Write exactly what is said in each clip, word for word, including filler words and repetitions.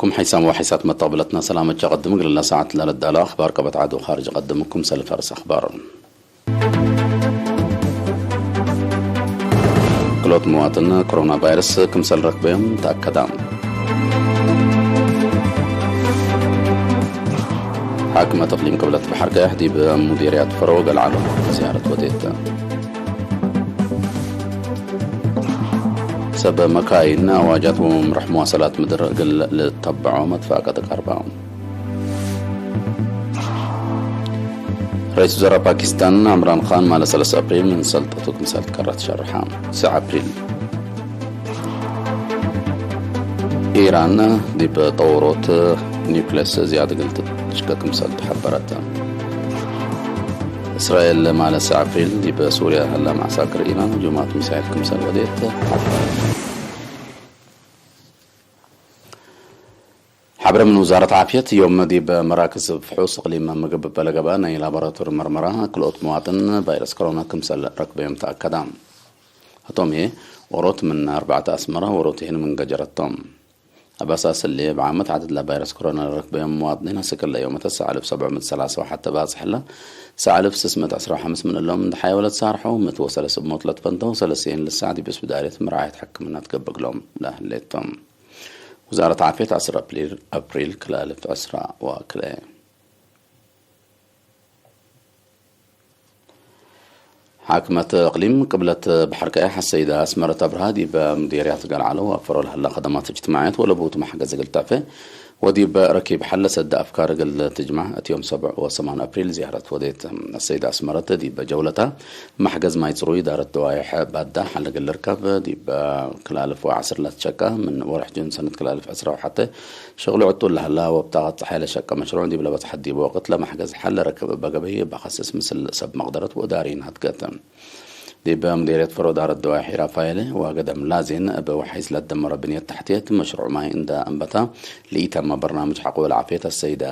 ክም ሐይሳም ወሐይሳት መተቅብለትና ሰላመ ቸቀድም እግልነ ሰዓት ለለዳለ አኽባር ቀበት ዐድ ወኻርጅ ቀድም ክምሰል ፈርስ አኽባር። ክልኦት መዋጥን ኮሮና ቫይረስ ክምሰል ረክበዮም ተአከዳ። ሓክመት እቅሊም ቅብለት በሐር ቀያሕ ዲብ ሙዴርያት ፈሮ ገልዓሎ ዝያረት ወዴት። ሰብ መካይን፣ አዋጃት ወመምርሕ መዋሰላት ምድር እግል ልተበዖ መትፋቀድ ቀርባ። ረኢስ ውዘራእ ፓኪስታን ዕምራን ካን ማለ ሰለስ አፕሪል ምን ሰልጠቱ ክምሰል ትከረ ትሸርሐ። ሰዕ አፕሪል። ኢራን ዲብ ጠወሮት ኒውክለስ ዝያድ እግል ትሽከ ክምሰል ተሐበረት። እስራኤል ማለ ሰዕ አፕሪል ዲብ ሱርያ ህላ መዐሳክር ኢራን ሁጁማት ሚሳይል ክምሰል ወዴት ሐበረት። ሐብረ ምን ውዛረት ዓፍየት፣ ዮም ዲብ መራክዝ ፍሑስ እቅሊም ምግብ እበ ለገብአ ናይ ላቦራቶሪ መርመራ፣ ክልኦት መዋጥን ቫይረስ ኮሮና ክምሰል ረክበዮም ተአከዳ። ህቶም ህዬ፣ ዎሮት ምን አርበዕተ አስመረ፣ ዎሮት ህዬ ምን ገጀረት ቶም። አባሳስ እሊ፣ እብ ዓመት ዐደድ ለቫይረስ ኮሮና ለረክበዮም መዋጥኒን አስክ እለ ዮመተ ሰዕ አልፍ ሰብዕ ምእት ሰላሳ ወሐተ ባጽሕ እለ፣ ሰዕ አልፍ ስስ ምእት ዐስራ ወሐምስ ምን እሎም እንደ ሐየወ ለትሳርሐው፣ ምእት ወሰለስ እብ ሞት ለትፈንተው፣ ሰለስየን ልሳዕ ዲብ እስብዳርየት መርዓየት ሕክምና ትገብእ እግሎም ለህሌት ቶም። ውዛረት ዓፍየት ዐስር አፕሪል፣ አፕሪል ክልኤ አልፍ ዐስራ ወክልኤ። ሓክመት እቅሊም ቅብለት በሐር ቀያሕ አሰይደ አስመረት አብርሃ ዲብ ሙዴርያት ገልዓሎ ወፈሮ ለሀላ ከደማት እጅትማዕየት ወለቡቱ መሕገዝ እግል ተዕፌ ወዲብ ረኪብ ሐል ለሰደ አፍካር እግል ትጅመዕ እት ዮም ሰብዕ ወሰማን አፕሪል ዝያረት ወዴት። አሰይደ አስመረት ዲብ ጀውለታ መሕገዝ ማይ ጽሩይ፣ ኢዳረት ደዋይሕ ባዳ ሐል እግል ልርከብ፣ ዲብ ክልኤ አልፍ ወዐስር ለትሸቀ፣ ምን ወርሕ ጁን ሰነት ክልኤ አልፍ ዐስራ ወሐተ፣ ሽቅሉ ዕጡል ለሀላ ወብጣቀት ጸሓይ ለሸቀ መሽሩዕ ዲብ ለበጽሐት ዲብ ወቅት ለመሕገዝ ሐል ለረክብ እበ ገበይ እብ አከስስ ምስል ሰብ መቅደረት ወእዳርይን ሀድገት። ዲብ ሙዴርየት ፈሮ እዳረት ደዋይሕ ራፋኤል ወገደም ላዜን እብ ወሐይስ ለትደመረ ብንየት ተሕትየት መሽሩዕ ማይ እንደ አንበታ ለኢተመ በርናምጅ ሐቆ ለዓፍየት አሰይደ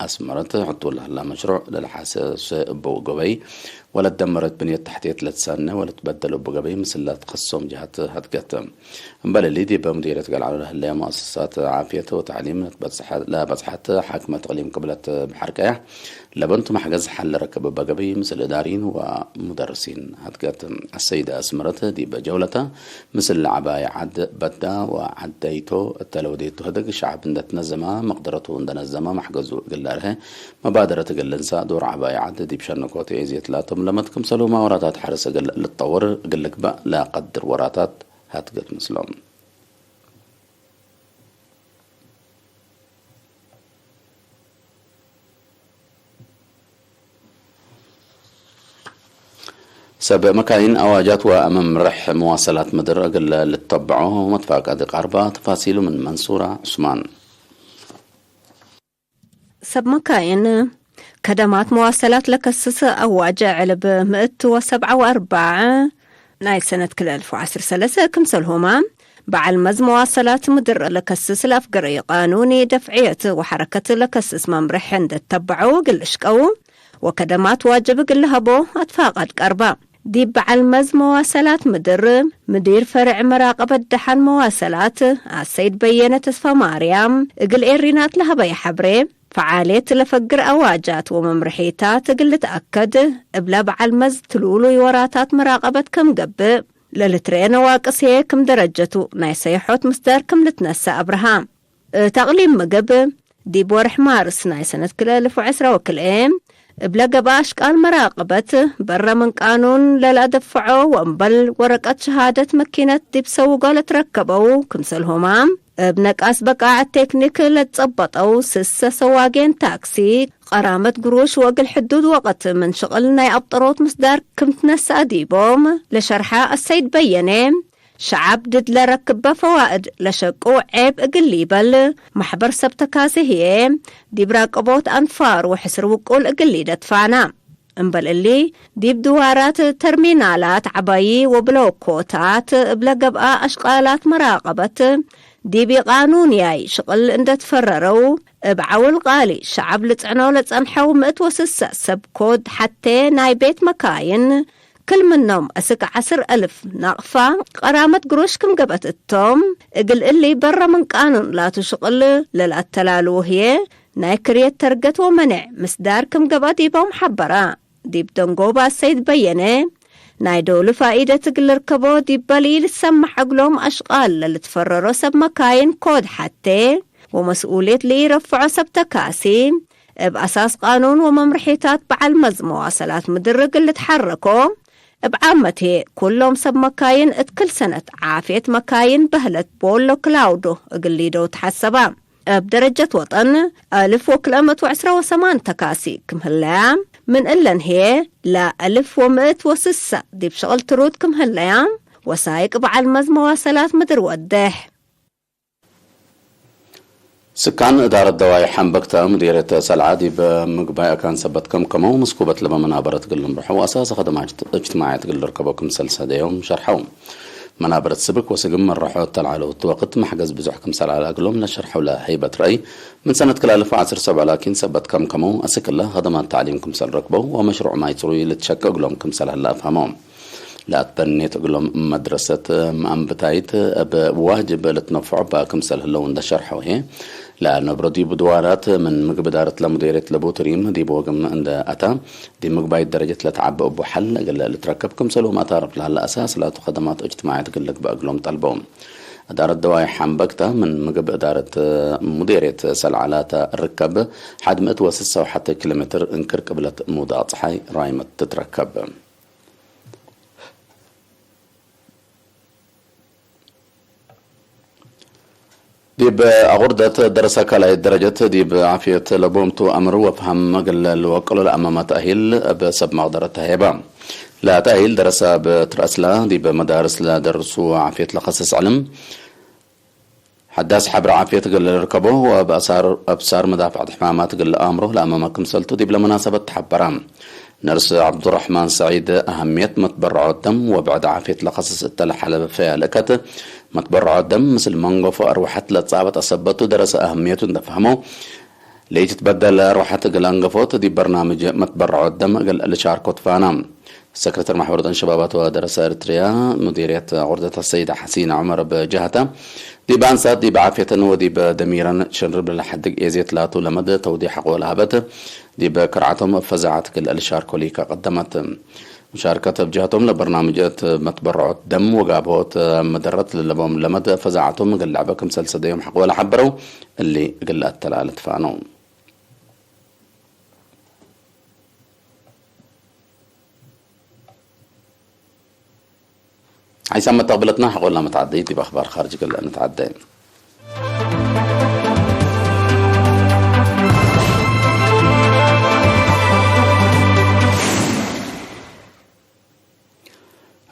አስመረት፣ ዕጡል ለሀላ መሽሩዕ ለልሓሰሰ እቡ ገበይ፣ ወለትደመረት ብንየት ተሕትየት ለትሰነ ወለትበደል እቡ ገበይ ምስል ለትከሶም ጀሀት ሀድገት። እምበል እሊ፣ ዲብ ሙዲርየት ገልዓሎ ለህለየ ሙአሰሳት ዓፍየት ወተዕሊም ለትበጽሐ-፣ ለበጽሐት ሓክመት እቅሊም ቅብለት በሐር ቀያሕ፣ ለበንቱ መሕገዝ ሐል ለረክብ እበ ገበይ ምስል እዳሪን ወሙደርሲን ሀድገት። አሰይደ አስመረት፣ ዲብ ጀውለተ፣ ምስል ለዐባይ ዐድ በዳ ወዐደይቶ እተ ለወዴቱ ህድግ፣ ሸዐብ እንደ ትነዘመ፣ መቅደረቱ እንደ ነዘመ፣ መሕገዙ እግል ለአርሀ መባደረት እግል ልንሳእ፣ ዶር ዐባይ ዐድ ዲብ ሸንኮት ኤዝየት ላቶም ለመት ክምሰልሁመ ወራታት ሐርስ እግል ልትጠወር እግል ልግበእ ለቀድር ወራታት ሀትገት ምስሎም። ሰብ መካይን፣ አዋጃት ወመምርሕ መዋሰላት ምድር እግል ልተበዖ መትፋቀድ ቀርባ። ተፋሲሉ ምን መንሱራ ዑስማን። ሰብ መካይን፣ ከደማት መዋሰላት ለከስስ አዋጅ ዕልብ ምእት ወሰብዓ ወአርባዕ ናይ ሰነት ክልኤ አልፍ ወዐስር ሰለሰ ክምሰልሁመ፣ በዐል መዝ መዋሰላት ምድር ለከስስ ለአፍገረዩ ቃኑኒ ደፍዕየት ወሐረከት ለከስስ መምርሕ እንዴ ተበዐው እግል ልሽቀው ወከደማት ዋጅብ እግል ለሀቦ አትፋቃድ ቀርባ። ዲብ በዐል መዝ መዋሰላት ምድር፣ ምዲር ፈርዕ መራቀበት ደሓን መዋሰላት አሰይድ በየነ ተስፋማርያም እግል ኤሪናት ለሀበየ ሐብሬ፣ ፈዓልየት ለፈግር አዋጃት ወመምርሒታት እግል ልትአከድ፣ እብለ በዐል መዝ ትሉሉይ ወራታት መራቀበት ክም ገብእ፣ ለልትረኤ ነዋቅስ ህዬ ክም ደረጀቱ ናይ ሰይሖት ምስዳር ክም ልትነሰእ አብርሃ። እት አቅሊም ምግብ፣ ዲብ ወርሕ ማርስ ናይ ሰነት ክልኤ አልፍ ወዐስራ ወክልኤ፣ እብለ ገብአ አሽቃል መራቀበት፣ በረ ምን ቃኑን ለለአደፍዖ ወእምበል ወረቀት ሸሃደት መኪነት ዲብ ሰውጎ ለትረከበው ክምሰልሁመ፣ እብ ነቃስ በቃዐት ቴክኒክ ለትጸበጠው ስሰ ሰዋጌን ታክሲ፣ ቀራመት ግሩሽ ወእግል ሕዱድ ወቅት ምን ሽቅል ናይ አብጠሮት ምስዳር ክም ትነሰአ ዲቦም ለሸርሐ አሰይድ በየኔ፣ ሸዐብ ድድ ለረክበ ፈዋእድ ለሸቁ ዔብ እግል ሊበል፣ መሕበር ሰብ ተካሲ ህዬ፣ ዲብ ራቀቦት አንፋር ወሕስር ውቁል እግል ሊደትፋና። እምበል እሊ፣ ዲብ ድዋራት፣ ተርሚናላት ዐባዪ ወብሎኮታት እብለ ገብአ አሽቃላት መራቀበት፣ ዲብ ኢቃኑንያይ ሽቅል እንዴ ትፈረረው፣ እብ ዐውል ቃሊ ሸዐብ ልጽዕኖ ለጸንሐው ምእት ወስሰ ሰብ ኮድ ሐቴ ናይ ቤት መካይን ክል ምኖም እስክ ዐስር እልፍ ናቅፋ ቀራመት ግሮሽ ክም ገብአት እቶም፣ እግል እሊ በረ ምን ቃኑን ላቱ ሽቅል ለልአተላልዎ ህዬ፣ ናይ ክርየት ተርገት ወመኔዕ ምስዳር ክም ገብአ ዲቦም ሐበረ። ዲብ ደንጎባ ሰይድ በየነ፣ ናይ ዶሉ ፋኢደት እግል ልርከቦ ዲበ ለኢልትሰመሕ እግሎም አሽቃል ለልትፈረሮ ሰብ መካይን ኮድ ሐቴ ወመስኡልየት ለኢረፍዖ ሰብ ተካሲ፣ እብ አሳስ ቃኑን ወመምርሒታት በዐል መዝ መዋሰላት ምድር እግል ልትሐረኮ፣ እብ ዓመት ህዬ ኩሎም ሰብ መካይን እት ክል ሰነት ዓፍየት መካይን በህለት ቦሎ ክላውዶ እግል ሊደው ተሐሰባ። እብ ደረጀት ወጠን፣ አልፍ ወክልኤ ምእት ወዕስራ ወሰማን ተካሲ ክም ህለያ፣ ምን እለን ህዬ ለአልፍ ወምእት ወስሳ ዲብ ሸቅል ትሩድ ክም ህለያ፣ ወሳይቅ በዐል መዝ መዋሰላት ምድር ወዴሕ። ስካን እዳረት ደዋይ ሐምበክተ ሙዲርየት ሰልዓ ዲብ ምግባይ አካን ሰበት ከምከመው፣ ምስኩበት ለበ መናበረት እግል ልምርሖ ወአሳሰ ከደማት እጅትማዕየት እግል ልርከቦ ክምሰል ሰደዮም ሸርሐው። መናበረት ስብክ ወስግም መረሖ እተ ለዐለው እቱ ወቅት መሕገዝ ብዙሕ ክምሰል ዐለ እግሎም ለሸርሐው ለሀይበት ረአይ፣ ምን ሰነት ክል አልፍ ወዐስር ሰብዐ ላኪን ሰበት ከምከመው፣ አስክ እለ ከደማት ተዕሊም ክምሰል ረክበው ወመሽሩዕ ማይ ጽሩይ ልትሸክ እግሎም ክምሰል ሀለ አፍሀመው። ለአትበኔት እግሎም መድረሰት መአንብታይት እብ ዋጅብ ልትነፈዖ እባ ክምሰል ህለው እንደ ሸርሐው ህዬ፣ ለነብሮ ዲቡ ድዋራት ምን ምግብ እዳረት ለሙዴርየት ለቡ ትሪም ዲብ ወግም እንደ አታ፣ ዲብ ምግባይት ደረጀት ለተዓበ እቡ ሐል እግል ልትረከብ ክምሰልሁም አታርፍ ለሀለ አሳስ ላቱ ከደማት እጅትማዕየት እግል ልግበእ እግሎም ጠልበው። እዳረት ደዋይ ሐምበክተ ምን ምግብ እዳረት ሙዴርየት ሰልዓ ላተ ርከብ ሐድ ምእት ወስሳ ወሐተ ኪሎ ሜትር እንክር ቅብለት ሙዳቅ ጸሓይ ራይመት ትትረከብ። ዲብ አቁርደት ደረሰ ካልኣይት ደረጀት ዲብ ዓፍየት ለቦምቱ አምር ወፍሀም እግል ልወቅሎ ለአመመ ተእሂል እብ ሰብ መቅደረት ተሀየበ። ለተእሂል ደረሰ እብ ትረአስላ ዲብ መዳርስ ለደርሱ ዓፍየት ለከስስ ዕልም፣ ሐዳስ ሐብር ዓፍየት እግል ልርከቦ ወእብ አሳር አብሳር መዳፍዐት ሕማማት እግል ለአምሮ ለአመመ ክምሰልቱ ዲብለ መናሰበት ተሐበረ። ነርስ ዐብዱረሕማን ሰዒድ፣ አህምየት መትበረዖት ደም ወብዕድ ዓፍየት ለከስስ እተ ለሐለፈ ለእከት መትበረዖት ደም ምስል መንገፎ አርወሐት ለትጻበጠ ሰበቱ ደረሰ አህምየቱ እንደ ፈህመው፣ ለኢትትበደል አርወሐት እግል አንገፎት ዲብ በርናምጅ መትበረዖት ደም እግል ልሻርኮ ትፋና። ሰክረተር ማሕበር ወጠን ሸባባት ወደረሰ ኤርትርያ ሙዲርየት ቁርደት አሰይድ ሐሲን ዑመር እብ ጀህተ፣ ዲብ አንሳት ዲብ ዓፍየተን ወዲብ ደሚረን ሸንርብ ለለሐድግ ኤዜት ላቱ ለመድ ተውዴሕ ሐቆ ለሀበት፣ ዲብ ክርዓቶም እብ ፈዛዐት እግል ልሻርኮ ሊከ ቀደመት። ሙሻርከት እብ ጀህቶም ለበርናምጅ እት መትበረዖት ደም ወጋብሆት መደረት ለለቦም ለመድ ፈዛዐቶም እግል ለዐበ ክምሰል ሰደዮም ሐቆ ለሐበረው፣ እሊ እግል ለአተላለ ትፋነው። ሐይሳም መተቅብለትና ሐቆላ መትዓደይት ዲብ አኽባር ካርጅ እግል ንትዓደ።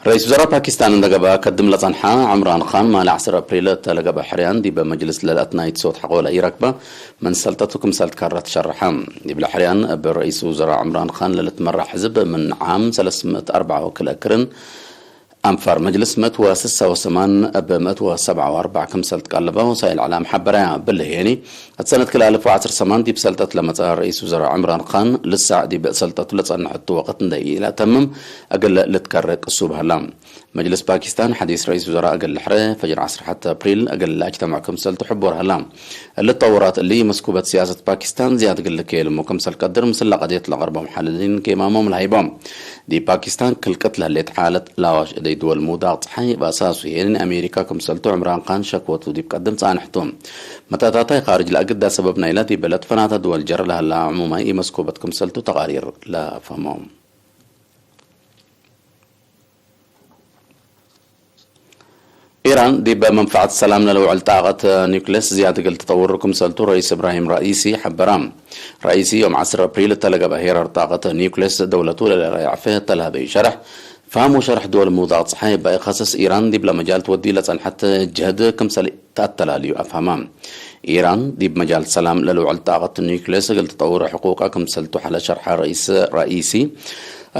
ረኢስ ውዘራእ ፓኪስታን እንደ ገብአ ከድም ለጸንሐ ዕምራን ካን፣ ማሌ ዐስር አፕሪል እተ ለገብአ ሕርያን ዲበ መጅልስ ለልአትናይት ሶት ሐቆ ለኢረክበ ምን ሰልጠቱ ክምሰል ትከረ ትሸረሐ። ዲብለ ሕርያን እብ ረኢስ ውዘራእ ዕምራን ካን ለልትመራሕ ሕዝብ ምን ዓም ሰለስ ምእት አርበዕ ወክልኤ ክርን አንፋር መጅልስ ምእት ወስሳ ወሰማን እብ ምእት ወሰብዓ ወአርበዕ ክምሰል ትቀለበ ወሳይል እዕላም ሐበረያ። እብሊ ህዬኒ፣ እት ሰነት ክልኤ አልፍ ወዐስር ሰማን ዲብ ሰልጠት ለመጽአ ረኢስ ውዘራእ ዕምራን ካን፣ ልሳዕ ዲብ ሰልጠቱ ለጸንሐቱ ወቅት እንደ ኢለአተምም እግል ልትከረ ቅሱብ ሀላ። መጅልስ ፓኪስታን ሐዲስ ረኢስ ውዘራእ እግል ልሕረ፣ ፈጅር ዐስር ሐተ አፕሪል እግል ለአጅተምዕ ክምሰልቱ ሕቡር ሀላ። እሊ ተጠውራት እሊ፣ መስኩበት ሲያሰት ፓኪስታን ዝያድ እግል ልከየልሙ ክምሰል ቀድር፣ ምስል ለቀድየት ለቀርቦ መሐልሊን ኬማሞም ለሀይቦም። ዲብ ፓኪስታን ክልቅት ለህሌት ሓለት ለአዋሽ እደይ ድወል ምውዳቅ ጸሓይ፣ በአሳሱ ሄንን አሜሪካ ክምሰልቱ ዕምራን ካን ሸክወቱ ዲብ ቀድም ጻንሕቱ። መታታታይ ካርጅ ለአግዳ ሰበብ ናይላ ዲብ ለትፈናተ ድወል ጀር ለሀላ ዕሙማይ ኢመስኩበት ክምሰልቱ ተቃሪር ለፈሞም። ኢራን ዲብ መንፈዐት ሰላም ለልውዕል ጣቀት ኒውክሌስ ዝያድ እግል ትጠውሩ ክምሰልቱ ረኢስ እብራሂም ራኢሲ ሐበረ። ራኢሲ ዮም ዐስር አፕሪል እተ ለገብአ ሄራር ጣቀት ኒውክሌስ ደውለቱ ለለረይዐፈ እተ ለሀበዩ ሸርሕ፣ ፈሀም ወሸርሕ ድወል ምውዳቅ ጸሓይ እበ ኢከስስ ኢራን ዲብለ መጃል ትወዲ ለጸንሐት ጀህድ ክምሰል ተአተላልዩ አፍሀመ። ኢራን ዲብ መጃል ሰላም ለልውዕል ጣቀት ኒውክሌስ እግል ትጠውር ሕቁቀ ክምሰልቱ ሐለ ሸርሐ ረኢስ ራኢሲ፣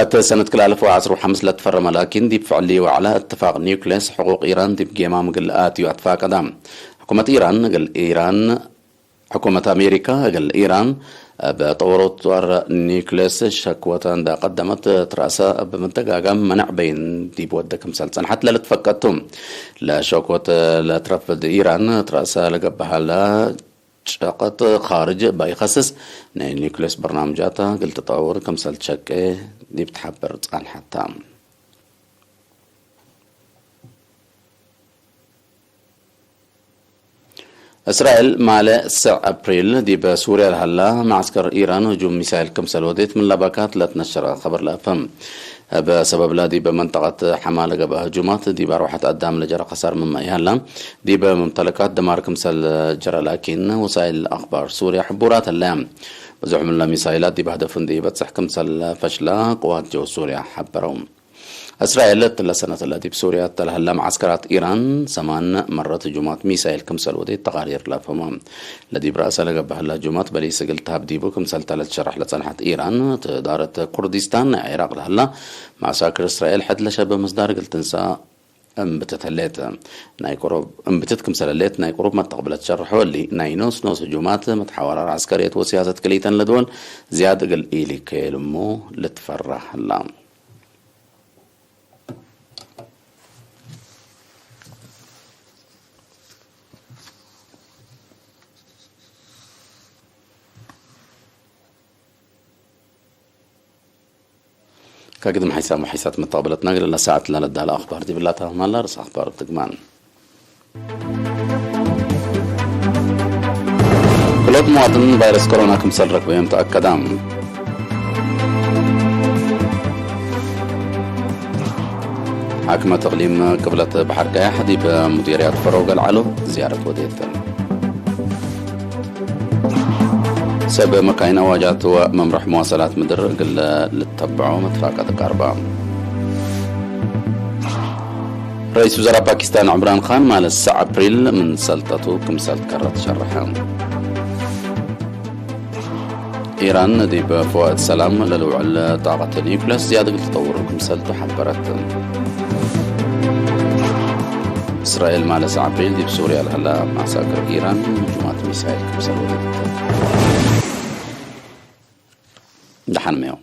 እት ሰነት ክልኤ አልፍ ወዐስር ወሐምስ ለትፈረመ ላኪን ዲብ ፍዕል ኢወዐለ እትፋቅ ኒውክሌስ ሕቁቅ ኢራን ዲብ ጌማም እግል አትዩ አትፋቀደ። ሕኩመት ኢራን እግል ኢራን፣ ሕኩመት አሜሪካ እግል ኢራን እብ ጠወሮት ጸዋር ኒክሌስ ሸክወተ እንደ ቀደመት ትረአሰ እብ መደጋጋም መነዕ በይን ዲብ ወደ ክምሰል ጸንሐት ለልትፈቀድ ቱ። ለሸክወት ለትረፍድ ኢራን ትረአሰ ለገብሀለ ጨቀጥ ካርጅ እበ ኢከስስ ናይ ኒክሌስ በርናምጃተ እግል ትጠውር ክምሰል ትሸቄ ዲብ ትሐብር ጸንሐት ተ። እስራኤል ማለ ስዕ አፕሪል ዲብ ሱርያ ለሀላ መዐስከር ኢራን ህጁም ሚሳይል ክምሰል ወዴት ምን ለባካት ለትነሸረ ኸበር ለአፍህም። እብ ሰበብለ ዲብ መንጠቀት ሐማ ለገብአ ህጁማት ዲብ አርወሐት አዳም ለጀረ ከሳር ምመ ኢሀላ፣ ዲብ መምተለካት ደማር ክምሰል ጀረ ላኪን ወሳይል አክባር ሱርያ ሕቡራት ህለያ። ብዙሕ ምንለ ሚሳይላት ዲብ ሀደፍ እንዴ ኢበጽሕ ክምሰል ፈሽለ ቅዋት ጀው ሱርያ ሐበረው። እስራኤል እትለ ሰነት እለ ዲብ ሱርያ እተ ለሀላ መዓስከራት ኢራን ሰማን መረት ህጁማት ሚሳይል ክምሰል ወዴት ተቃሪር ለአፍህመ። ለዲብ ረአሰ ለገብአ ህለ ህጁማት በሊስ እግል ተሀብ ዲቡ ክምሰል ተ ለትሸረሕ ለጸንሐት ኢራን፣ እት እዳረት ኩርዲስታን ናይ ዒራቅ ለሀላ መዓሳክር እስራኤል ሕድ ለሸበ ምስዳር እግል ትንሰእ እምብትት ህሌት። ናይ ቅሩብ እምብትት ክምሰል ህሌት ናይ ቅሩብ መተቅብለት ሸርሖ እሊ፣ ናይ ኖስ ኖስ ህጁማት መትሓወራር ዐስከርየት ወሲያሰት ክልኢተን ለድወል ዝያድ እግል ኢሊከየልሙ ልትፈረህ ህላ። ከግድም ሐይሳም ወሐይሳት መተቅብለትነ እግል ለሳዐት ለነዳለ አክባር ዲብላ ተማመ ርስ አክባር እብ ትግማን። ክሎት መዋጥን ቫይረስ ኮሮና ክምሰል ረክበዮም ተአከዳ። ሓክመት እቅሊም ቅብለት በሐር ቀያሕ ዲብ ሙዲርያት ፈሮገ ለዐሉ ዝያረት ወዴት። ሰብ መካይን አዋጃት ወመምረሕ መዋሰላት ምድር እግል ልተብዖ መትፋቀድ ቀርበ። ረኢስ ውዘራእ ፓኪስታን ዕምራን ካን ማለ ሰዕ አፕሪል ምን ሰልጠቱ ክምሰል ትከረት ሸርሐ። ኢራን ዲብ ፈዋእድ ሰላም ለልውዕል ጣቀት ኒውክለስ ዝያድ እግል ትጠውር ክምሰልቱ ሐበረት። እስራኤል ማለ ሰዕ አፕሪል ዲብ ሱርያ ለሀላ መዓሳክር ኢራን ህጁማት ሚሳይል ክምሰል ወደት። ደሐንመዮ።